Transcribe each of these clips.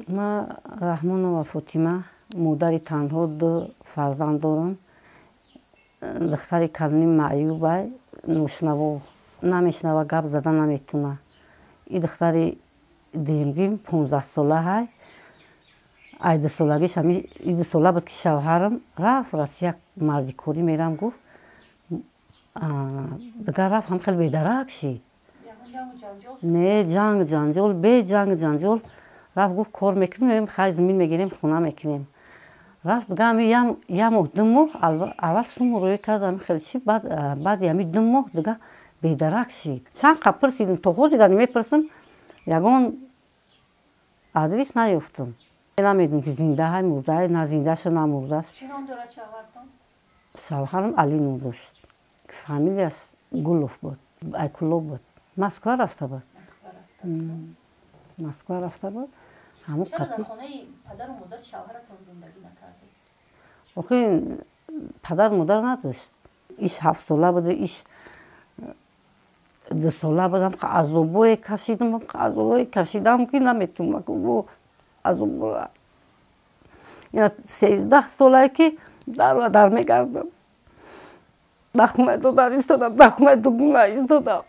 Ман Раҳмонова Фотима, модари танҳо, ду фарзанд дорам. Духтари калони маъюбай, ношунаво, намешунава, гап зада наметавона. И духтари дуюмгим 15-солаҳай. Ай дусолагиш и дусола буд, ки шавҳарам рафт Россия, мардикорӣ мерам гуфт. Дигар рафт, ҳам хеле бедарак шид. Не, ҷанг ҷанҷол, бе ҷанг ҷанҷол рафт, гуфт кор мекунем, хай зимин мегирем, хона мекунем. Рафт, дигар ҳами як моҳ, 2 моҳ аввал суму рӯй кард, ҳами хеле чи, баъди ҳами 2 моҳ дигар бедарак шид. Чанд қа пурсидим, то ҳозира мепурсам, ягон адрес наёфтам. Намедонам, ки зиндаҳай, мурдаҳай, на зиндашу, на мурдаш. Чӣ ном дорад шавҳартон? Шавҳарам Али ном дошт, фамилияш Гулов буд, Айкулов буд. Москва рафта буд, Москва рафта буд. Ҳамун чаро дар хонаи падару модари шавҳаратон зиндагӣ накардед? Охи падару модар надошт. Иш 7-сола буд, иш 2-сола будам. Азобое кашидам, азобое кашидам, ки наметунам азобора. 13 солае, ки дар дар мегардам. Дар хонаи додар истодам, дар хонаи дугуна истодам.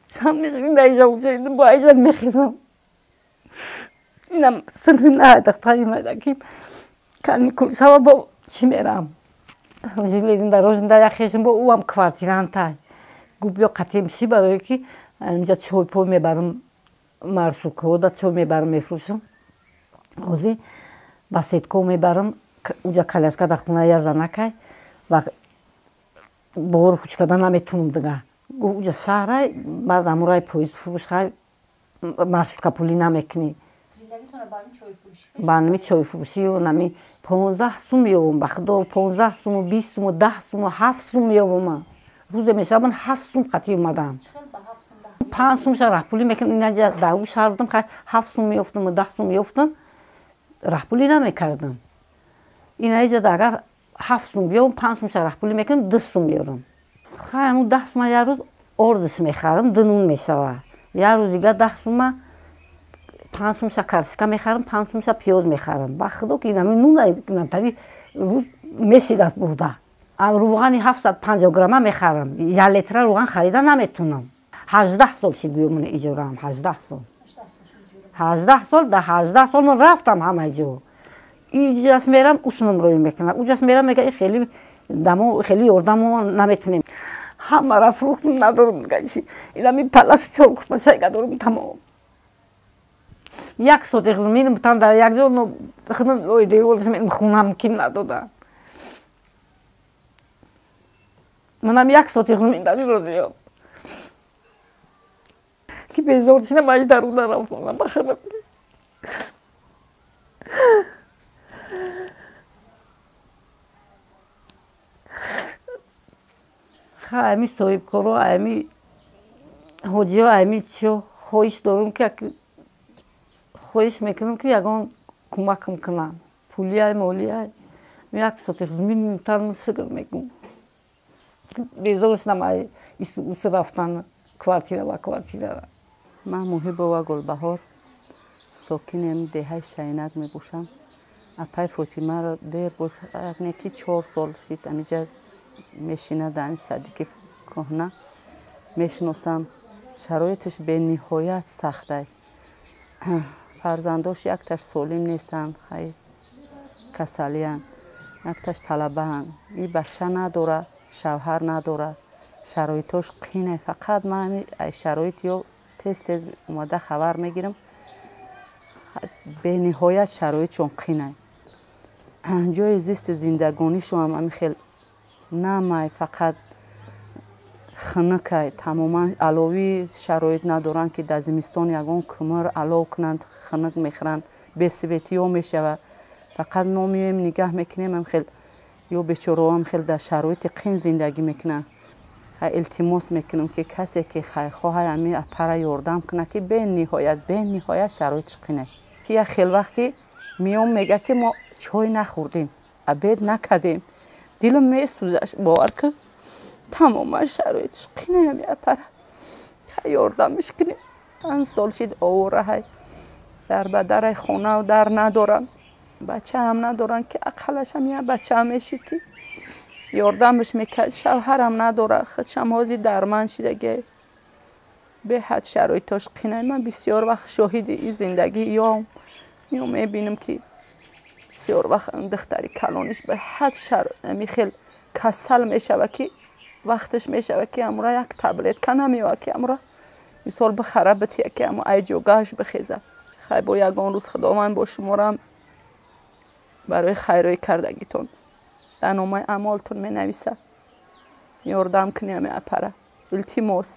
Чанд мешавем, дар иҷа уҷа бо аиҷа мехезам. Инам синфи наҳ, духтари майда, ки каникул шава, бо чӣ мерам, железнодорожный да як хешам бо ӯам квартирантай. Гуфт, биё қатем ши, барое ки инҷа чой пой мебарам, маршруткаҳода чой мебарам, мефурӯшам. Ҳозир ба сетко мебарам, уҷа коляска дар хонаи як занакай ва бор ҳуч карда наметунам дигар. Гуфт, уҷа шаҳрай, баъд амураи поезд фурӯш, хай маршрутка пулӣ намекунӣ. Ба нами чойфурӯшӣ нами 15 сум меёбам, ба худо, 15 суму, 20 суму, 10 суму, 7 сум меёбам. Рӯзе мешавад, ман 7 сум қатӣ омадам, 5 сумша раҳпулӣ мекунам. Дар ӯ шаҳр будам, хай 7 сум меёфтам, 10 сум меёфтам, раҳпулӣ намекардам. Инаиҷа агар 7 сум биёбам, 5 сумша раҳпулӣ мекунам, 2 сум меёрам. Хай ҳамун 10 сума як рӯз ордиш мехарам, ду нун мешавад. Як рӯз дигар 10 сума 5 сумша картошка мехарам, 5 сумша пиёз мехарам. Ба худо, ки инами нун инамтари рӯз мешидад бурда. Рӯғани 750 грамма мехарам, як литра рӯған харида наметунам. 18 сол шид, гӯё иҷораам 18 сол, 18 сол. Дар 18 сол ман рафтам ҳамаи ҷо. Иҷас мерам, ушунам рӯй мекунад, уҷас мерам, мега хеле дамо, хеле ёрдамо наметунем. Ҳамара фурӯхтам, надорам дигар чи. Инами паласи чор курпачайга дорам, тамом. Як сотих заминам бутан дар як ҷо, худам лои деволаш хунам ки надода. Манам як сотих замин дар розиём, ки безор шинам, ай даруна рафтонам, ба худам. Хай ами соҳибкоро, ами ҳоҷиҳо, ами чиё хоҳиш дорум, ки хоҳиш мекунам, ки ягон кӯмакам кунанд, пулиай, молиай. Як сотих замин тан, шукр мекунам. Безор шудам ай ису рафтан квартира ба квартира. Ман Муҳибова Гулбаҳор, сокини деҳаи Шайнак мебошам. Апаи Фотимаро дер боз не ки 4 сол шид, амиҷа мешинад, ами садики кӯҳна мешиносам. Шароиташ бениҳоят сахтай. Фарзандош якташ солим нестанд, хай касалиянд, якташ талабаанд. И бача надора, шавҳар надора, шароитош қине. Фақат ман шароит ё тез тез омада хабар мегирам. Бениҳоят шароитшон қинай. Ҷои зисти зиндагонишоам ами хел намай, фақат хунукай тамоман. Аловӣ шароит надоранд, ки дар зимистон ягон кӯмир алов кунанд, хунук мехӯранд, бесветиё мешавад. Фақат мо меоем, нигаҳ мекунем, ам хел ё бечораам хел дар шароити қин зиндагӣ мекунанд. Илтимос мекунам, ки касе ки хайрхоҳай, ами апара ёрдам кунад, ки бениҳоят, бениҳоят шароитш қинай. Ки як хел вақт ки меом, мега, ки мо чой нахӯрдем, обед накардем. Дилам месӯзаш, бовар кун, тамоман шароитш қинаям. Апара, хай ёрдамш кунем. 5 сол шид овораҳай, дар ба дарай, хонау дар надорам, бачаам надорам, ки ақаллашам як бачаам мешид, ки ёрдамаш мекард. Шавҳарам надора, худшам ҳозир дарман шидаге, беҳад шароитош қинай. Ман бисёр вақт шоҳиди ин зиндагӣ ём ё мебинам, ки бисёр вақт духтари калониш беҳад ами хел касал мешава, ки вақташ мешава, ки амура як таблетка намеёва, ки амура мисол бихара бития, ки амо ай ҷогааш бихеза. Хай, бо ягон рӯз Худованд бо шуморам барои хайрои кардагитон дар номаи аъмолтон менависад. Ёрдам кунӣ ами апара, илтимос.